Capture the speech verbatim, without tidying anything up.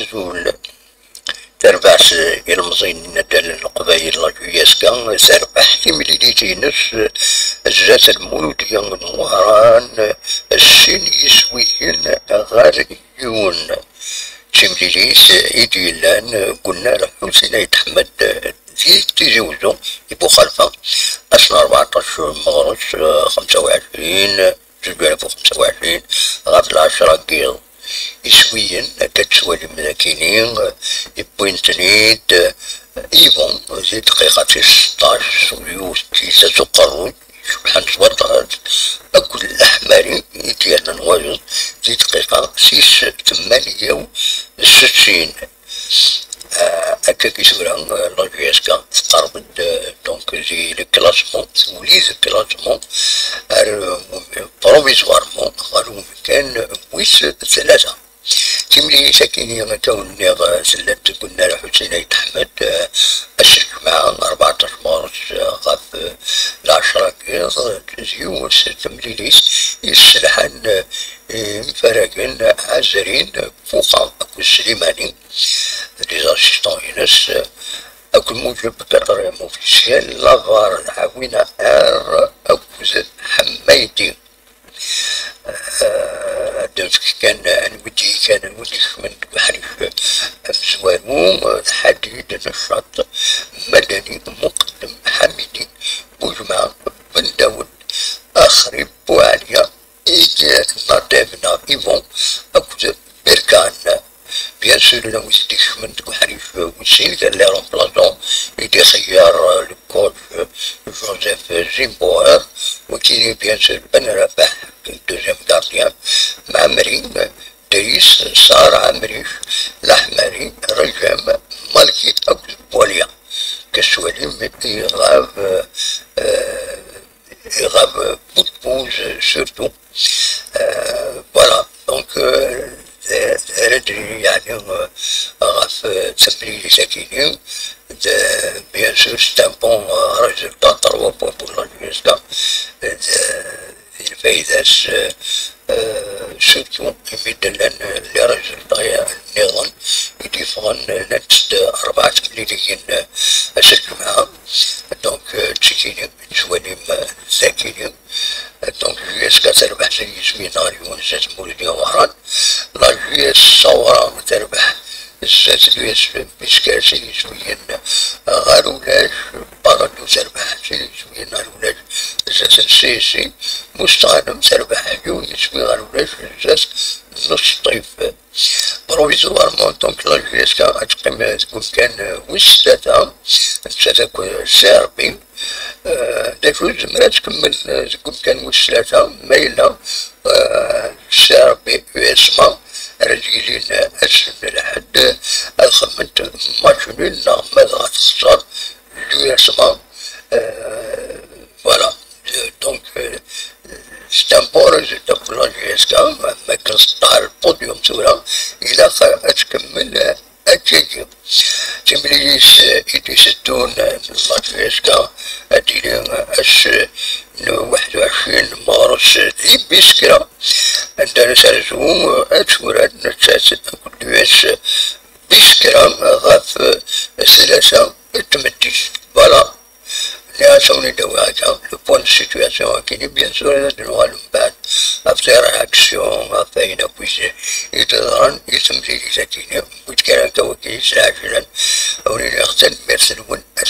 Azul. Terbeḥ s ilemẓiyen n Adal n Leqbayel, la J S K, terbeḥ timlilit-ines zdat Lmuludya n Wehran, sin yiswiyen ɣer yiwen. D timlilit i d-yellan deg unnar Ḥusin Ayt Ḥmed di Tizi Wezzu, di Buxalfa, ass n rbeɛṭac meɣres xemsa u ɛecrin, zuǧ alaf u xemsa u ɛecrin, ɣef lɛecṛa n yiḍ. Iswiyen akka d-tettwalim dagini, wwin-ten-id Yvon di dqiqa tis seṭṭac s yiwet n tyita s uqerruy, cebḥent s waṭas, akked Laḥmari i d-yernan wayeḍ di dqiqa tis tmanya u settin. Ah, akka i tura, ah, la J S K teqreb-d, ah, donc, di le classement, tewli le classement, ar, ah, provisoirement, ɣer umkan wis tlata. Timlilit akkin-nni, akka wen-nniɣ, ah, tella-d deg unnar Ḥusin Ayt Ḥmed, ah, ass n lǧemɛa, rbeɛṭac mars, ah, ɣef, ah, lɛecṛa n yiḍ, d yiwet n temlilit yesselḥan, ah, imfaragen Ɛezrin, Fuqa akked Slimani, les assistants-ines, akked Mujeb, quatrième officiel, Lavar, Ɛawina R, akked Ḥemmaydi. Ah, ad d-nefk kan anwi d-yekkan, anwi d-ikecmen deg uḥric amezwaru, Ḥadid, Neccaṭ, Madani, Muqeddem, Ḥamidi, Bujemɛa, Ben Dawed, Axrib, Buɛliya, Ig, Naṭib neɣ Yvon akked Berkan. Bien sûr, llan wid d-ikecmen deg uḥric wis sin, gar les remplaçants i d-ixeyyer le coach Joseph Zimbauer, wagini bien sûr Ben Rabaḥ, deuxième gardien, Mɛemmri, Dris, Sar Ɛemric, Laḥmari, Rejam, Malki akked Buɛliya. Akka s-twalim, iɣab, euh, iɣab Boudbouz, surtout. Euh, voilà, donc, euh, euh, ara d-nini, yeɛni, euh, ɣef, euh, temlilit-agi-nni, d, bien sûr, c'est un bon, euh, résultat, trois points pour la J S K. Euh, d lfayda-s, euh, euh, surtout imi d-llan, euh, les résultats, euh, nniḍen i d-yeffɣen, euh, llant-d rebɛa temliliyin, euh, ass n lǧemɛa. Donc, euh, d tikini i tettwalim, euh, dagini. Donc, J S K terbeḥ sin yiswiyen ɣer yiwen zdat Muludya Wehran. La J S Sawra terbeḥ zdat l'U S P Biskra sin yiswiyen ɣer ulac. Paradou terbeḥ sin yiswiyen ɣer ulac zdat n C S I. Mustɣanem terbeḥ yiwen yiswi ɣer ulac zdat n Sṭif. Provisoirement, donc, la J S K ad teqqim deg umkan, euh, wis tlata, nettat akked C R B. Euh, d acu, tezmer ad tkemmel, euh, deg umkan wis tlata, ma yella, euh, C R B U S M A ara d-yilin, euh, ass n lḥedd, ad xedment match nul, neɣ ma dɣa texṣer l'U S M A. Euh, voilà. Euh, donc, euh, c'est un bon résultat pour la J S K, ma akken teṭṭeɛ le podium tura, ilaq ad tkemmel, euh, akkagi. Timlilit, euh, i d-iteddun, euh, n la J S K ad d-tili, euh, ass, euh, n waḥed u ɛecrin meɣres di Biskra, anda ara terzu, euh, ad turar nettat akked l'U S P Biskra ɣef, euh, tlata n tmeddit. Voilà. Nniɣ-as ad wen-id-awiɣ akka le point de situation akini, bien sûr, ad d-nuɣal mbeɛd ɣef les réactions, ɣef wayen akk i d-yeḍran i temlilit-akini. Wid kan akka wakini s lɛejlan, ad wen-iniɣ tanemmirt-nwen ar